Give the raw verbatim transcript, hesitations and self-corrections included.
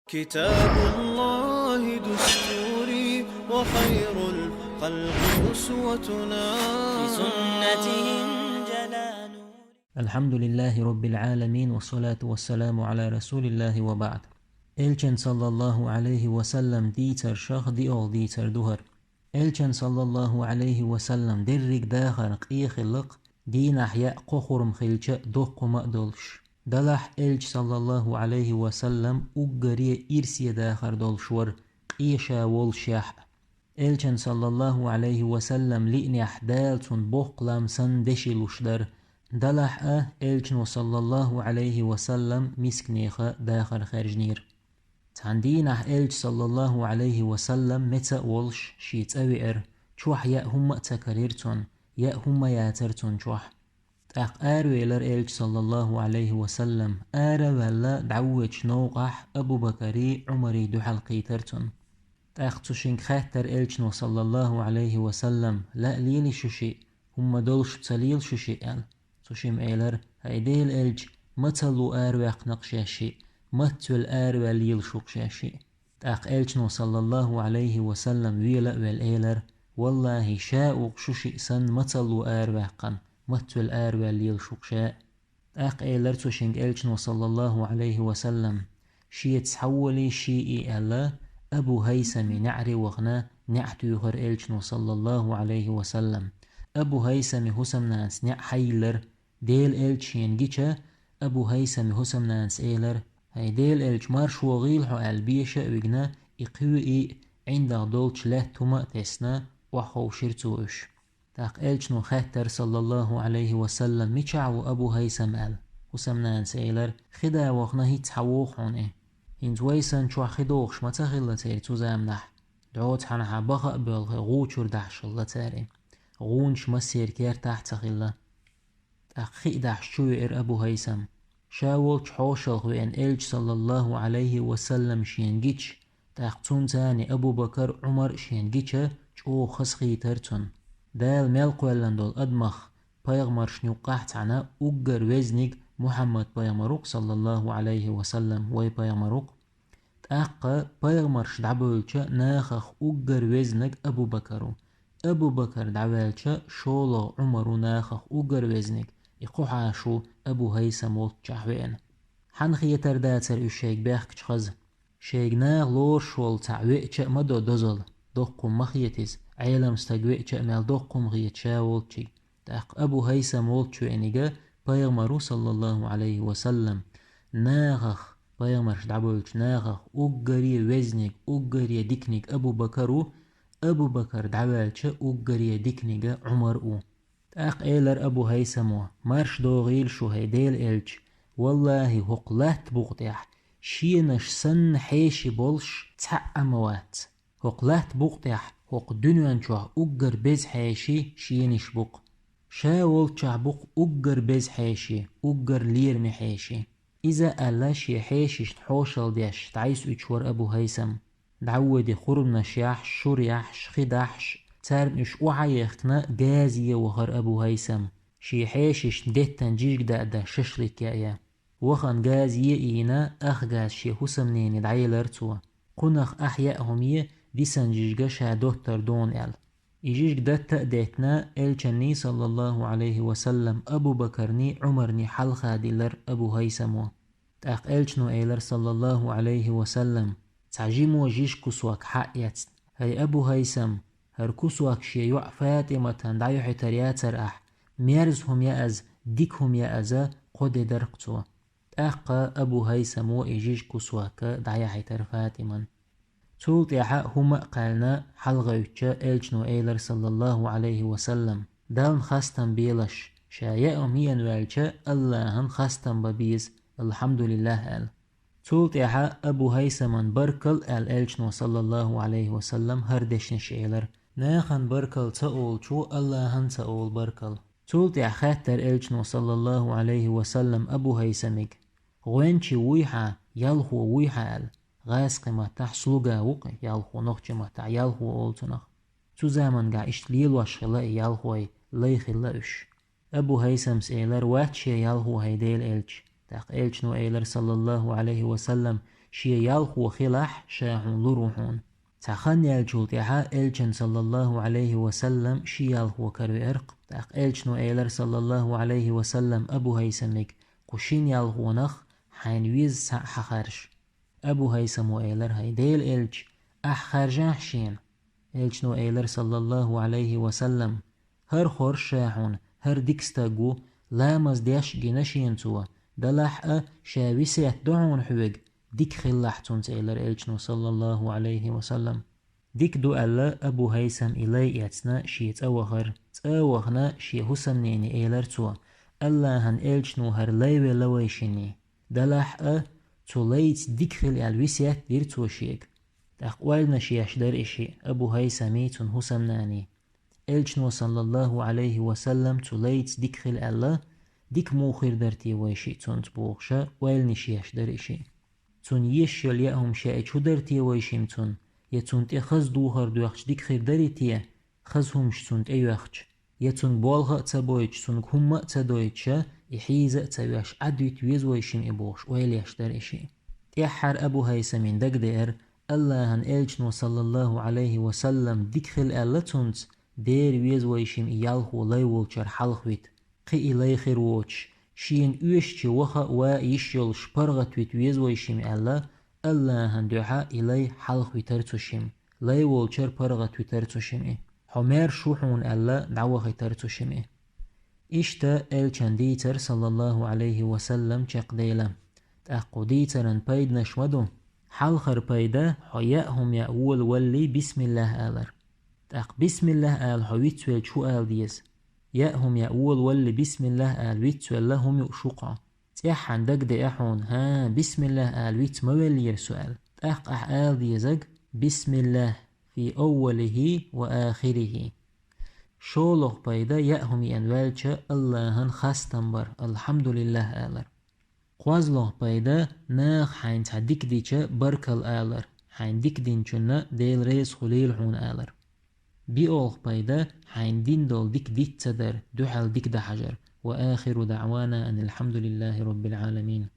كتاب الله دستوري وخير الخلق أسوتنا. بسنته انجلى نوري. الحمد لله رب العالمين، والصلاة والسلام على رسول الله وبعد. Элчан, саллаллаху алейхи ва саллам, дийцар шах диъал дийцар ду хӀара. Элчан, саллаллаху алейхи ва саллам, дерриг дахар къе хилла-кх, дийнахь яа кхо хурма хилча а доккхума а долуш. Делахь Элча, саллаллаху алейхи ва саллам, уггаре ирсе дахар долуш вара, къе ша волушехь а. Элчан, саллаллаху алейхи ва саллам, лиънехь Дала цунна боккха лам санна деши луш дара. Делахь а Элчано, саллаллаху алейхи ва саллам, мисканеха дахар хаьржинера. Цхьана дийнахь Элча, саллаллаху алейхи ва саллам, меца а волуш, шен цӀа веара, чохь яа хӀумма а ца карийра цунна, яа хӀумма а яцара цунна чохь. ТӀаккха аравелара Элча, саллаллаху алейхи ва саллам, ара а ваьлла, дӀавоьдучу новкъахь Абу-Бакарий, Ӏумарий дуьхьал кхийтара цунна. ТӀаккха цу шинга хаьттара Элчано, саллаллаху алейхи ва саллам: «Лаа лелий шу шиъ, хӀумма долуш ца лела шу шиъ?» – аьлла. Цу шимма элара: «ХӀай Делан Элча, мацалла ву араваьккхина-кх шаьш шиъ, мацвелла араваьлла лела шу-кх шаьш шиъ». ТӀаккха Элчано, саллаллаху алейхи ва саллам, вела а велла, элара: «Валлахи, ша ву-кх шу шиъ санна мацалла ву араваьккхина, мацвелла араваьлла лела шу-кх ша». ТӀаккха элара цу шинга Элчано, саллаллаху алейхи ва саллам: «Шеца схьаволий, шиъ и», – аьлла, Абу ХӀайсаман неӀаре вахана, неӀ туьйхира Элчано, саллаллаху алейхи ва саллам. Абу ХӀайсаман хӀусамнанас неӀ хьайиллара, Делан Элча шена гича, Абу ХӀайсаман хӀусамнанас элара: «ХӀай Делан Элча, марша вогӀийла хьо», – аьлла, беша а вигна, и кхуьу и а, ӀиндагӀ долчу лаьтта хӀума а тесна, охьаховшира цо уьш. ТӀаккха Элчано хаьттара, саллаллаху алейхи ва саллам: «Мичахь ву Абу ХӀайсам?» – аьлла. ХӀусамнанас элара: «ХӀида вахана хӀинцца схьавогӀу хьуна и. ХӀинца вай санна чохь хи дохуш ма ца хилла церан цу заманахь. ДӀо цхьанхьа баха а боьлхий, гӀу чуьра дахьаш хилла цара и. ГӀунаш массеран кертахь а ца хилла». ТӀаккха хи а дахьаш чу веара Абу ХӀайсам. Ша волчу хьошалгӀа веана Элча, саллаллаху алейхи ва саллам, шена гича, тӀаккха цунна царна Абу-Бакар, Ӏумар а шена гича, чӀогӀа хазахийтара цунна. Дала мел кхоьллина долу адамах пайхамаршна юккъахь цхьаьна уггар везниг Мухьаммад-пайхамар ву-кх, саллаллаху алейхи ва саллам, вай пайхамар ву-кх. ТӀаккха пайхамарш дӀабевлча нахах уггар везниг Абу-Бакар ву. Абу-Бакар дӀаваьлча, шолгӀа Ӏумар ву нахах уггар везниг, и кхо хьаша ву Абу ХӀайсам волччохь веана. Хьанна хетар дацара уьш шайга бехкачу хаза? Шайга наха лоруш волу цхьаъ веача а ма до дозалла, доккха хӀума ма хета иза, Ӏелам стаг веача а мел доккха хӀума хета ша волччига. ТӀаккха Абу ХӀайсам волчу веанига пайхамар ву, саллаллаху алейхи ва саллам, нахах, пайхамарш дӀабевлчу нахах уггаре везниг, уггаре диканиг Абу-Бакар ву, Абу-Бакар дӀаваьлча уггаре диканига Ӏумар а ву. ТӀаккха элара Абу ХӀайсамо: «Марша догӀийла шу, хӀай Делан Элча, валлахи, хӀокху латта букъа тӀехь шенаш санна хьеший болуш цхьаъ а ма вац. ХӀокху латта букъа тӀехь, хӀокху дуьнен чохь уггар беза хьеший шенаш бу-кх. Ша волччохь бу-кх уггар беза хьеший, уггар лераме хьеший». Иза аьлла, шен хьешашна хьошалла деш, дӀасаоьцуш вара Абу ХӀайсам. ДӀавоьду хурманаш яхьаш, шура яхьаш, хи дахьаш, царна уьш охьа а яхкина, газе вахара Абу ХӀайсам. Шен хьешашна деттан жижиг а дан, шашлык а ян. Вахана газе а йина, ах газ шен хӀусамнене дӀаелара цо. Кхунах ахь яа хӀума е, дисан жижиг ша доттур ду хьуна аьлла. И жижиг датта а деттина, Элчанний, саллаллаху алейхи ва саллам, Абу-Бакарний, Ӏумарний хьалха диллара Абу ХӀайсамо. ТӀаккха Элчано элара, саллаллаху алейхи ва саллам, цхьа жимо жижиг кусок хьа а эцна: «ХӀай Абу ХӀайсам, хӀара кусок шен йоӀ ФатӀиматан дӀаюьхьийтар яцара ахь, мерза хӀума яа иза, дика хӀума яа иза, кхо де дара-кх цо». ТӀаккха Абу ХӀайсамо и жижиг кусок дӀаяхьийтара ФатӀиман. Цул тӀаьхьа хӀума а кхаьллина, хьалагӀевттича, Элчано элара, саллаллаху алейхи ва саллам: «Далла хастам белаш, ша яа хӀума еана ваьлча, АллахӀан хастам бан беза, алхьамдулиллахӀ», – аьлла. Цул тӀаьхьа Абу ХӀайсаман баркалла аьлла, Элчано, саллаллаху алейхи ва саллам, хӀара дешнаш элара: «Нахана баркалла ца олучо АллахӀана ца олу баркалла». Цул тӀаьхьа хаьттара Элчано, саллаллаху алейхи ва саллам, Абу ХӀайсамига: «ГӀоьнчи вуй хьан, ялхо вуй хьан?» – аьлла. ГӀазкхийн маттахь слуга ву-кх, ялхо, нохчийн маттахь ялхо олу цунах. Цу заманахь иштта лелош хилла и ялхой, лай хилла уьш. Абу ХӀайсамс элара: «Вац шен ялхо, хӀай Делан Элча». ТӀаккха Элчано элара, саллаллаху алейхи ва саллам: Шен ялхо хилахь, ша хьуна лур ву хьуна. Цхьа хан яьллачул тӀаьхьа Элчан, саллаллаху Ӏалайхи ва саллам, ши ялхо каравеара-кх. ТӀаккха Элчано элира, саллаллаху Ӏалайхи ва саллам, Абу Хьайсамига: «Кху шин ялхонах хьайна веза цхьаъ хьахаржа». Абу Хьайсамо элира: «ХӀай Делан Элча, ахь харжахьа шена». Элчано элира, саллаллаху Ӏалайхи ва саллам: «ХӀара хоржа ша хьуна, хӀара дика стаг ву, ламаз деш а гина шена цо, делахь а ша весет до хьуна хьоьга, дика хилалахь цунца», — элира Элчано, саллаллаху Ӏалайхи ва саллам. Дика ду аьлла, Абу Хьайсам и лай эцна, шен цӀа вахара. ЦӀа а вахана, шен хӀусамнене элира цо: «АллахӀан Элчано хӀара лай велла вай шинне». Делахь а цу лайца дика хила аьлла весет дира цо шега. ТӀаккха ойланаш еш дара и шиъ, Абу Хьайсами, цун хӀусамнанеи. Элчано, саллаллаху Ӏалайхи ва саллам, цу лайца дика хила аьлла, дика муха хир дара те вай шиъ цунца бохуш, ойланаш еш дара и шиъ. Цунна езаш йолу яа хӀума шаьш чу дара те вай шимма цунна, я цунна тӀе хаза духар доьхча дика хир дарий те, хаза хӀумаш цунна тӀе йоьхча? Я цунна болх а ца бойтуш, цунга хӀумма а ца дойтуш, и хьийза а ца веш, Ӏадвита веза вай шимма и бохуш, ойла еш дара и шиъ. ТӀаьххьара Абу Хьайсамин дагадеара, АллахӀан Элчано, саллаллаху Ӏалайхи ва саллам, дика хила аьлла цунца, дера веза вай шимма и ялхо лай волчара хьалхавита. Кхин и лай хир воцуш, шена оьшучу ваха а, ван а йиш йолуш паргӀатвита веза вай шимма аьлла, АллахӀан дуьхьа и лай хьалхавитара цу шимма. Лай волчара паргӀатвитара цу шимма и. Хьо маьрша ву хьуна аьлла, дӀавахийтара цу шимма и. Иштта Элчан дийцар, саллаллаху Ӏалайхи ва саллам, чекхдела. ТӀаккха кху дийцаран пайданаш ма ду. Хьалхара пайда: хьо яа хӀума яа волавалале бисмиллахӀ алар. ТӀаккха бисмиллахӀ ала хьо вицвелча хӀун ала деза? Яа хӀума яа волавалале бисмиллахӀ ала вицвелла хӀума юуш ву-кх хьо. ЦӀеххьана дагадеа хьуна, хӀа, бисмиллахӀ ала виц ма веллера со аьлла. ТӀаккха ахь ала дезарг: бисмиллахӀ фи аввалихӀи ва ахирихӀи. ШолгӀа пайда: яа хӀума еана ваьлча, АллахӀан хастам бар, алхьамдулиллахӀ алар. КхозлагӀа пайда: наха хьайна цхьа дика дича, баркалла алар, хьайна дика динчунна Дела реза хуьлийла хьуна алар. БиолгӀа пайда: хьайна дина долу дика диц ца дар, дуьхьал дика дан хьажар. Ва ахиру даӀвана анил хьамдулиллахӀи роббил Ӏаламин.